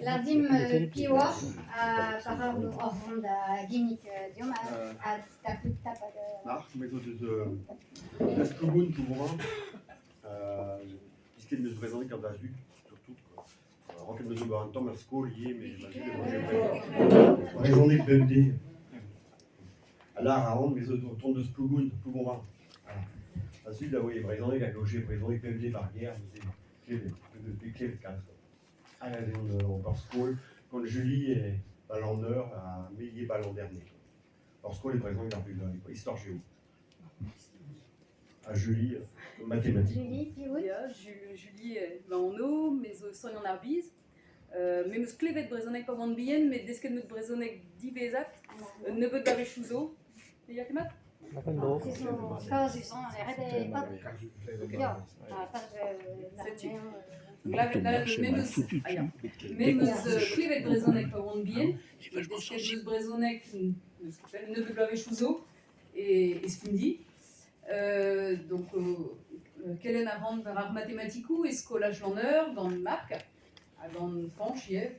Lâr dimp piv oc'h ha petra oc'h vont da ginnig deomp ha tapout tapad. Marc, me zo deus deus Plougoun, Plougorin. Disket 'm eus brezhoneg gant va zud, surtout quoi. Ranket 'm eus ober un tamm er skol ivez, met ma zud a vije brezhoneg bemdez. Ha lâr a ran, me zo o tont deus Plougoun, Plougonvin. Va zud a oa e brezhoneg hag a oje brezhoneg bemdez war gêr, neuze klevet, bet klevet kalz. Hag aze on ober skol gant Julie e Balanneur ha me ivez Balanderne. Ur skol e brezhoneg ar vugale, quoi, istor géo. Ha Julie, mathématiques. Julie, piv out? Ya, Julie ma anv, me zo Soign an Arbiz. Me 'm eus klevet brezhoneg pa oan bihan, met desket 'm eus brezhoneg diwezhat, un nebeud bloavezhioù zo. Te ya ket mat? Kazus on, ret eo pap. Ya, pas Setu. Me 'm eus klevet brezhoneg pa oan bihan, desket 'm eus brezhoneg un nebeud bloavezhioù zo e Stumdi. Donc kelenn a ran war ar matematikoù e skolaj Lanneur gant Marc ha gant Fañch ivez.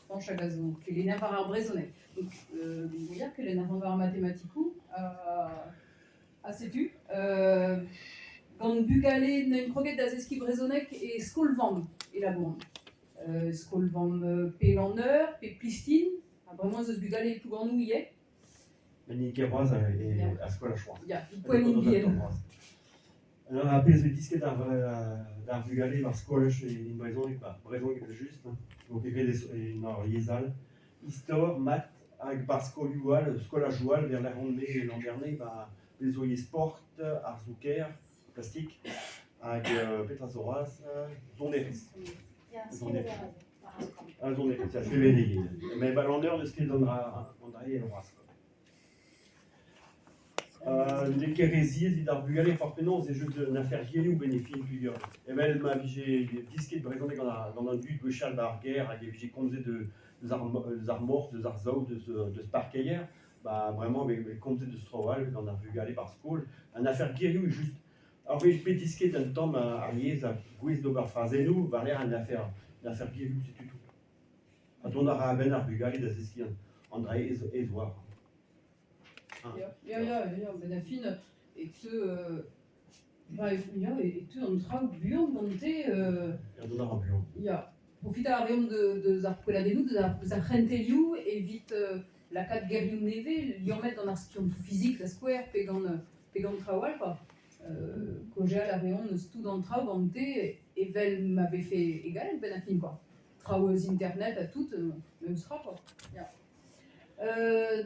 Fañch hag a zo kelenner war ar brezhoneg. Donc ya, kelenn a ran war ar matematikoù. Ha setu, gant bugale n'int kroget da zeskiñ brezhoneg e skol-vamm e labouran. Skol-vamm pe Lanneur pe Plistin, ha bremañ ez eus bugale e Plouganoù ivez. Met n'int ket c'hoazh er skolaj c'hoazh. Ya, poent int bihan. Ar pezh vez disket d'ar vugale war skolaj e brezhoneg, ba brezhoneg evel-just, n'eo ket graet en ur yezh all. Istor, mat, hag 'barzh skolioù all, skolajoù all, war-lerc'h on-me e Landerne, ba bez zo ivez sport, arzoù-kaer, plastik, hag petra zo c'hoazh, sonerezh. Sonerezh. Ah, sonerezh, ya, seveniñ. Met 'ba Landerne n'eus ket an dra-se c'hoazh. N'eo ket re ziaes evit ar vugale forzh penaos ez eus un afer gerioù benn e fin peogwir evel ma vije disket brezhoneg gant an dud gwechall 'ba ar gêr hag e vije komzet eus ar moc'h, deus ar saout, deus parkeier, ba bremañ e vez komzet deus traoù all gant ar vugale 'barzh skol. Un afer gerioù eo just. Ur wech bet disket un tamm ar yezh ha gouest d'ober frazennoù war-lerc'h un afer un afer gerioù setu tout. Ha dont a ra a-benn ar vugale da zeskiñ an dra aes war. Ya, ya, ya, ya, benn ar fin e teu ba ya, e teu an traoù buan gante. Ya, dont a ra buan. Ya, profitañ a reomp deus ar poelladennoù, deus ar c'hentelioù evit lakaat gerioù nevez liammet gant ar skiantoù fizik da skouer pe gant pe gant traoù all quoi. Kaozeal a reont eus tout an traoù gante evel ma vefe egal benn ar fin quoi. Traoù eus internet ha tout, memes tra quoi. Ya.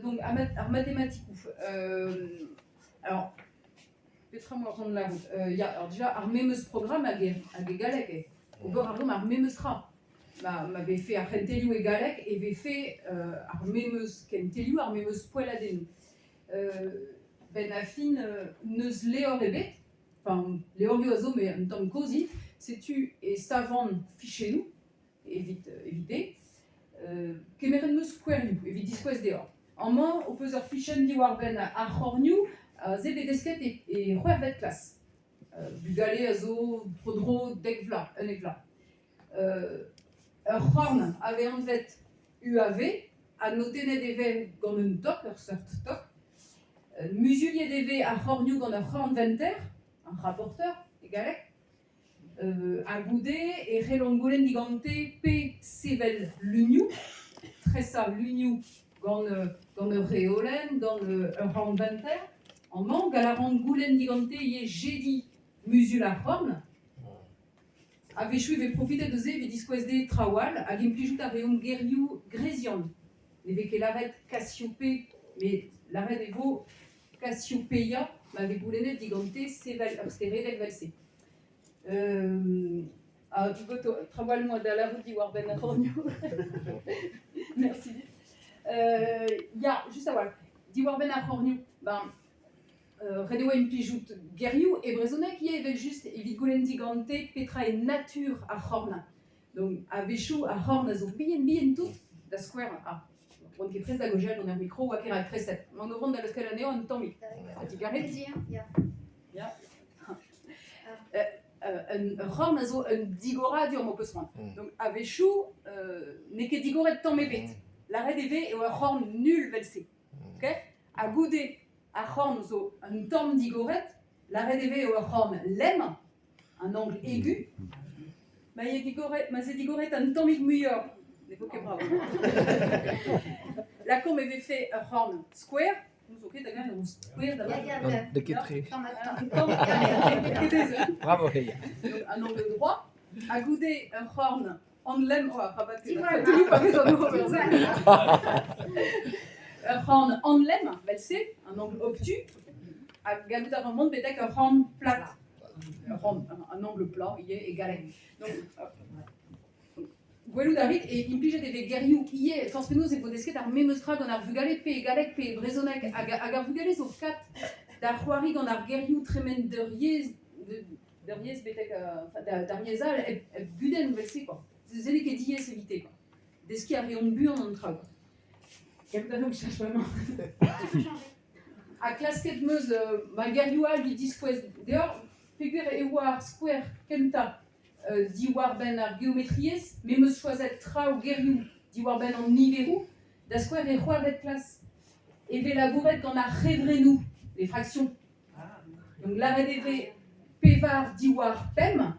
Donc ar matematikoù. Alors, petra 'moa c'hoant lârout? Ya, alors déjà ar memes programm hag e galleg eo. Ober a reomp ar memes tra. Ma vefe ar c'hentelioù e galleg e vefe ar memes kentelioù, ar memes poelladennoù. Benn ar fin n'eus levr ebet, enfin levrioù a zo met un tamm kozh int, setu e savan fichennoù evit evite. Kemeret 'm eus skouerioù evit diskouez deoc'h. Amañ ho peus ur fichenn diwar-benn ar c'hornioù, se 'vez desket e c'hwec'hvet klas. Bugale a zo tro-dro dek vloaz, 11 vloaz. Ur c'horn a vez anvet UAV ha notennet e vez gant un tok, ur seurt tok. Muzuliet e vez ar c'hornioù gant ur c'hornventer, un rapporteur e galleg. Ha goude e c'hellont goulenn digante pe sevel lunioù, tresañ lunioù gant gant ur reolenn, gant ur c'hornventer. Amañ, gall a ran goulenn digante ivez jediñ muzul ar c'horn. A-wechoù e vez profitet eus se evit diskouez dezhe traoù all hag implijout a reont gerioù grezian. Ne vez ket lâret Cassiope, met lâret e vo Cassiopeia ma vez goulennet digante sevel ur steredeg evel-se. Ha traoù all 'moa da lârout diwar-benn ar c'hornioù. Merci dit. Ya, just a-walc'h. Diwar-benn ar c'hornioù, ben Ret e oa implijout gerioù e brezhoneg ivez evel-just evit goulenn digante petra eo natur ar c'horn. Donc a-wechoù ar c'horn a zo bihan-bihan-tout, da skouer, ah, oan ket prest da gaozeal gant ar mikro, oa ket raktreset. Emaon o vont da leuskel anezhañ un tammig. Ha digarez? Ya. Ya. Un c'horn a zo un digoradur m'ho peus c'hoant. Donc a-wechoù n'eo ket digoret tamm ebet. Lâret e vez eo ur c'horn nul 'vel-se. Ok? Ha goude ar c'horn zo un tamm digoret, lâret e vez eo ur c'horn lemm, un angle aigu. Ma eo digoret, ma 'z eo digoret un tammig muioc'h, ne vo ket brav. Lakaomp e vefe ur c'horn skouer, n'ouzon ket hag-eñ eo skouer da Ya, ya, Non, ya. n'eo ket tre. Tamm ha tamm. Bravo, Heia. Un angle droit, ha goude ur c'horn anlemm, oh, rabat Diwall. pa vez an ober se. Ur c'horn anlemm, 'vel-se, un angle obtus, ha gallout a ran mont betek ur c'horn plat. Ur c'horn, un angle plat ivez e galleg. Donc, gwelout a rit e implijet e vez gerioù ivez, forzh penaos e vo desket ar memes tra gant ar vugale pe e galleg pe e brezhoneg hag, hag ar vugale zo kat da c'hoari gant ar gerioù tremen d'ur yezh d'ur yezh betek enfin, d'ar yezh all hep, hep gudenn evel-se quoi. Se n'eo ket diaes evite quoi. Deskiñ a reont buan an traoù. Gallout a reomp cheñch bremañ. Tu peux changer. Ha klasket 'm eus ma gerioù all evit diskouez deoc'h peogwir e oa ar skouer kentañ diwar-benn ar geometriezh, me 'm eus choazet traoù gerioù diwar-benn an niveroù, da skouer e c'hwec'hvet klas e vez labouret gant ar c'hevrennoù, les fractions. Donc lâret e vez pevar diwar pemp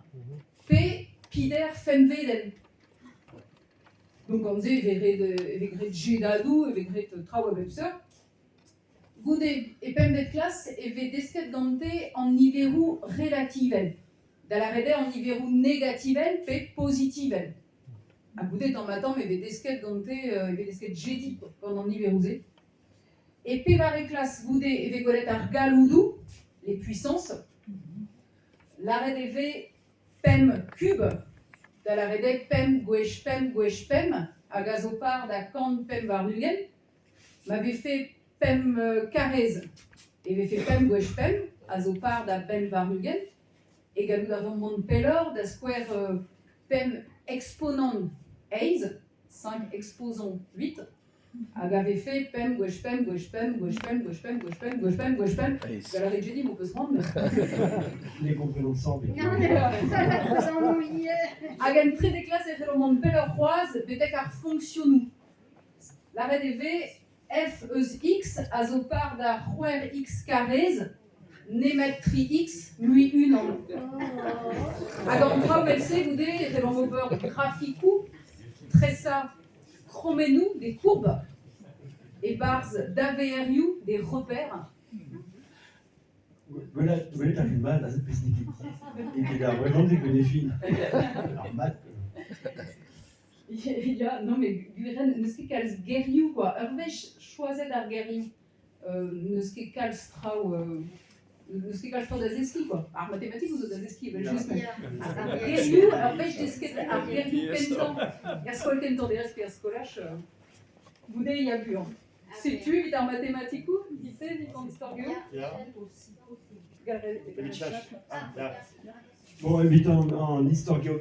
pe pider femvedenn. Donc gant se e vez ret e vez graet jedadoù, e vez graet traoù a bep seurt. Goude e pempvet klas e vez desket gante an niveroù relativel, da lâret eo an niveroù negativel pe pozitivel. Ha goude tamm-ha-tamm e vez desket gante e vez desket jediñ gant an niveroù-se. E pevare klas goude e vez gwelet ar galloudoù, les puissances. Lâret e vez pemp kub, da lâret eo pemp gwech pemp gwech pemp, hag a zo par da kant pemp warn-ugent. Ma vefe pemp karrez e vefe pemp gwech pemp, a zo par da bemp warn-ugent. E gallout a reomp mont pelloc'h, da skouer pemp exponent eizh, cinq exposant huit, hag a vefe pemp gwech pemp gwech pemp gwech pemp gwech pemp gwech pemp gwech pemp gwech pemp. Eizh. Gallout a rit jediñ m'ho peus c'hoant. Ne gomprenomp ensemble. Non, non, Hag en trede klas e c'hellomp mont pelloc'h c'hoazh betek ar fonksionoù. Lâret e vez f eus x a zo par da c'hwec'h x karrez nemet tri x mui unan. Hag an traoù evel-se goude e c'hellomp ober grafikoù, tresañ krommennoù, des courbes, e-barzh daveerioù, des repères. Gwelet, gwelet a rit mat aze pezh n'eo ket n'eo ket ar brezhoneg gant e fin. Ar mat. Ya, non mais gwir n'eus ket kalz gerioù quoi. Ur wech choazet ar gerioù, n'eus ket kalz traoù, n'eus ket kalz traoù da zeskiñ quoi. Ar matematikoù zo da zeskiñ evel-just, met ar gerioù, ur wech desket ar gerioù kentañ, er skol kentañ derez pe er skolaj, goude ya buan. Setu evit ar matematikoù, dit-se evit an istor geo? Ya. Garet- Evit cheñch. Ah, ya. Bon, evit an, an istor geo.